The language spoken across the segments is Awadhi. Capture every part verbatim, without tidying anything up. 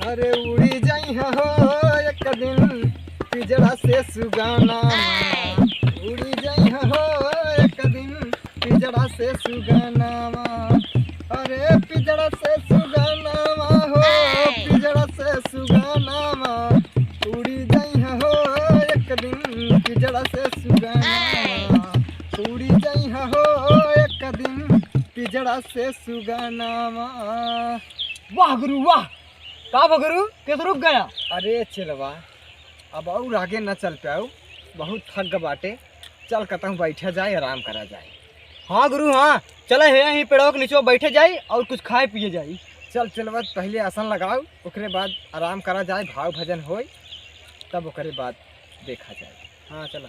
अरे उड़ी जाई हो एक दिन पिजड़ा से सुगाना, उड़ी जाई हो एक दिन पिजड़ा से सुगानावा। अरे पिजड़ा से सुगानावा हो, पिजड़ा से सुगानावा। उड़ी जाई हो एक दिन पिजड़ा से सुगानावा। उड़ी जाई हो एक दिन पिजड़ा से सुगानावा। वाह गुरु वाह, का भा गुरु, किस रुक गया? अरे चेलवा, अब और आगे न चल पाऊ, बहुत थक ग बाटे। चल कतहूँ बैठा जाए, आराम करा जाए। हाँ गुरु, हाँ, चला है यहीं पेड़वा के नीचे बैठे जाई और कुछ खाए पिए जाई। चल चेलवा, पहले आसन लगाओ, ओकरे बाद आराम करा जाए, भाव भजन होई, तब ओकरे बाद देखा जाए। हाँ चला।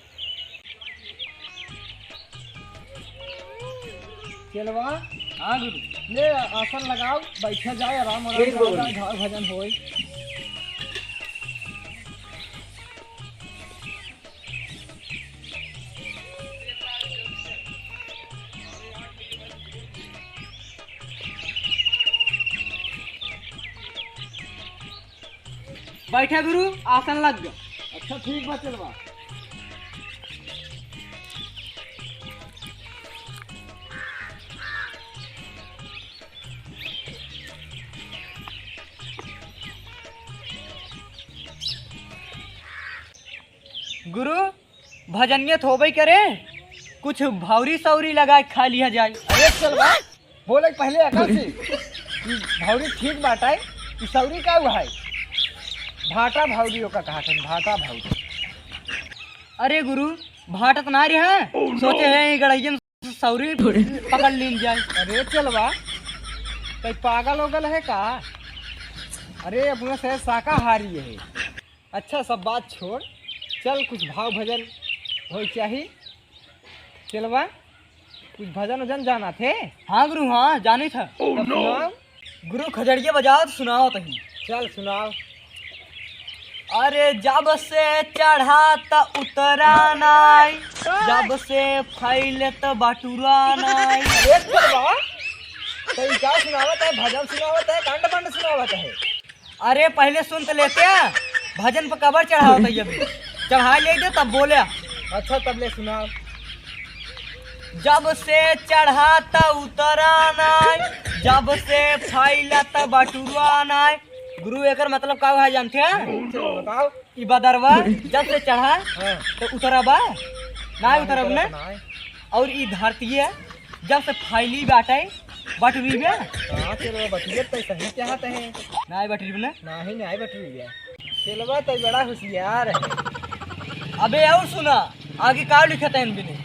चेलवा, हाँ गुरु। ले आसन लगाओ, बैठा जाए, आराम आराम ठीक करा बाबा। जाए, भाव भजन होई। बैठा गुरु, आसन लग गया। अच्छा ठीक बा चेलवा। गुरु, भजनिया त होबे करे, कुछ भौरी सौरी लगा के खा लिया जाए। अरे चेलवा, बोले के पहले अकल से। ई भौरी ठीक बाटे, ई सौरी का हुआ है? भाटा भौरी ओका कहा थे, भाटा भौरी। अरे गुरु, भाटा त ना रहे, सोचे है ई गड़ैयन सौरी पकड़ लीन जाए। अरे चेलवा, कहीं पागल ओगल है का? अरे अपना से शाकाहारी है। अच्छा सब बात छोड़, चल कुछ भाव भजन होई चाही। चेलवा, कुछ भजन उजन जाना थे? हाँ गुरु, हाँ जानी था। तब सुनाओ। गुरु खजड़िया बजाओ तो सुनाओ तही। चल सुनाओ। अरे जब से चढ़ा त उतरा नाई, जब से फैले त बटुरा नाई। अरे चेलवा, तो ई का सुनावत है? भजन सुनावत है, कांड बंड सुनावत है? अरे पहले सुन तो लेते हैं, भजन पर कबर चढ़ाओ तो ये भी चढ़ा ले दे तब बोले। अच्छा तब ले सुनाओ। जब से चढ़ा त उतरा नाय, जब से फैला त बटुरा नाय। गुरु एकर मतलब का है जानते हैं? चलो बताओ। ई बदरवा जब से चढ़ा हाँ। तो उतरबा ना, उतरब ना। और ई धरती है जब से फैली बाटे बटुरी बे। हाँ चलो बटुरी तो सही कहत है। ना बटुरी बे ना। नहीं नहीं बटुरी बे। चेलवा तो बड़ा होशियार है। अबे और सुना, आगे का लिखत है इन बिने?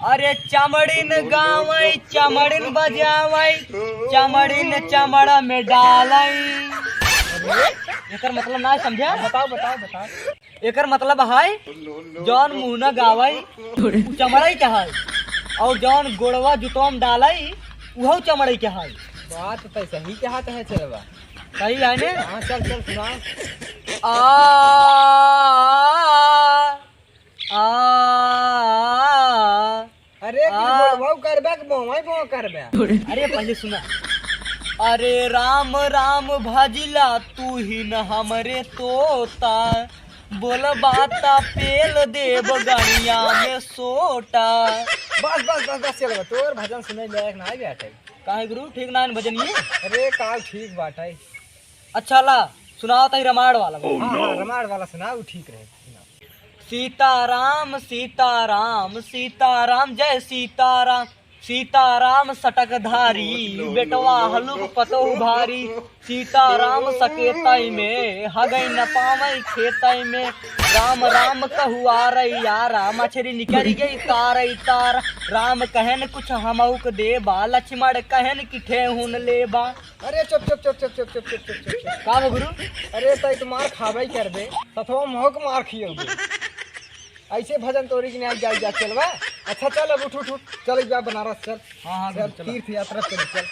अरे चमड़िन गावै, चमड़िन बजावै, चमड़िन चमड़ा में डालै। अरे, एकर मतलब ना समझा? बताओ, बताओ, बताओ। एकर मतलब है, जौन मुँह न गावै, उ चमड़ै के है, और जौन गोड़वा जुतवा में डालै, उहौ चमड़ै के है। बात तो सही कहत है चेलवा। सही है ने? हाँ, चल, चल, सुना। आ, आ, आ, अरे, कुछ आ। बोलबो करबे कि बोवै बो करबे? अरे, पहले सुना। अरे राम राम भजिला तू ही न हमरे तोता, बोलबा ता पेल देब गड़िया में सोटा। बस, बस, बस, बस, चल, तोर भजन सुने लायक ना बाटे। काहे गुरु, ठीक ना है भजन ये? अरे, काल ठीक बाटे। अच्छा ला, सुनाओ तई रामायण वाला। हाँ, हाँ, रामायण वाला सुनाओ, ठीक रहे। सीताराम, सीताराम, सीताराम, जय सीताराम। सीताराम सटकधारी, बेटवा हलुक पतोह भारी। सीताराम सकेतई में, हगई न पावई खेतई में। राम राम कहुआ रैया, राम मछरी निकल गई तारई तार। राम कहन कुछ हमउक देबा, लक्ष्मण कहन कि ठेहुन लेबा। अरे चुप, चुप, चुप। का बा गुरु? अरे तई तो मार खाबे ही करबे, सथवा महक मार खियोगे। ऐसे भजन तोरी के नहीं जाई जा चेलवा। अच्छा चल अब उठ, उठ, उठ, चल एक बार बनारस चल। हाँ, हाँ, चल, गुरु, चला। तीर्थ यात्रा चल, चल।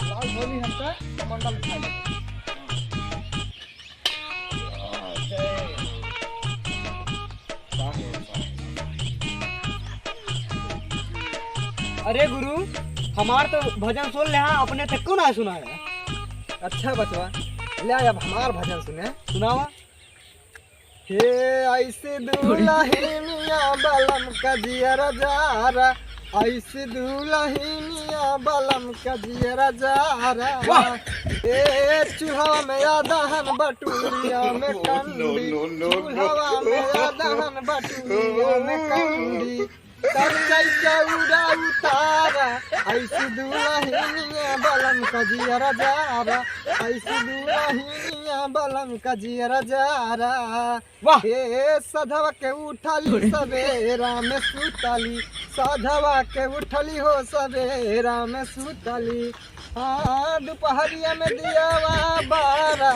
लाल झोली हमका कमंडल उठा ले। अरे गुरु, हमार तो भजन सुन ले, हाँ, अपने तक को ना सुनाया। अच्छा बचवा, ले अब हमार भजन सुने। सुनावा। हे ऐसी दुलहिनिया बलम का जियरा जारा, ऐसी दुलहिनिया बलम का जियरा जारा। वाह! ए चूल्हा में आदहन बटुलिया में कंडी, चूल्हा में आदहन बटुलिया में कंडी। करचै चौरा उतारा, ऐसी दुलहिनिया बलम का जियरा जारा, ऐसी दुलहिनिया बलम का जियरा जारा। वाह! हे सधवा के उठली सबेरा में सुतली, सधवा के उठली हो सबेरा में सुतली। हाँ, दुपहरिया में दियावा बारा,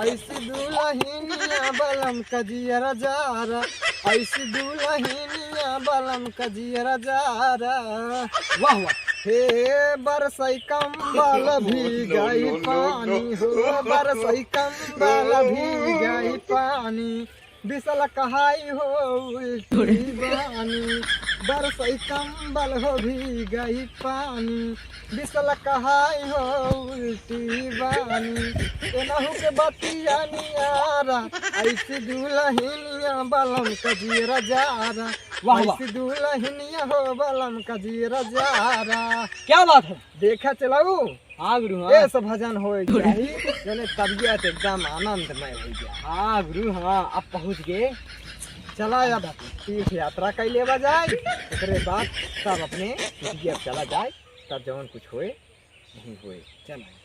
ऐसी दुलहिनिया बलम का जियरा जारा, ऐसी दुलहिनिया बलम का जियरा जारा। वाह, वाह। हे बरसै कंबल भीगै पानी हो, बरसै कंबल भीगै पानी। बिसल कहाई हो उल्टी बानी, बरसै कंबल हो भीगै पानी। बिसल कहाई हो उल्टी बानी, एनहु के बतिया नियारा, ऐसी दुलहिनिया बलम का जियरा जारा। वाह, वाह। ऐसी दुलहिनिया हो बलम का जियरा जारा। क्या बात है? देखा चलाऊ। हाँ गुरु, हाँ। ये सब भजन होए जाई, जने तबियत एकदम आनंदमय होइ जाए। हाँ गुरु, हाँ, अब पहुँच गए। चला अब तीर्थ यात्रा कइ लेवा जाए, ओकरे बाद तब अपने कुटिया चला जाए, तब जवन कुछ होए, नहीं होए। चला।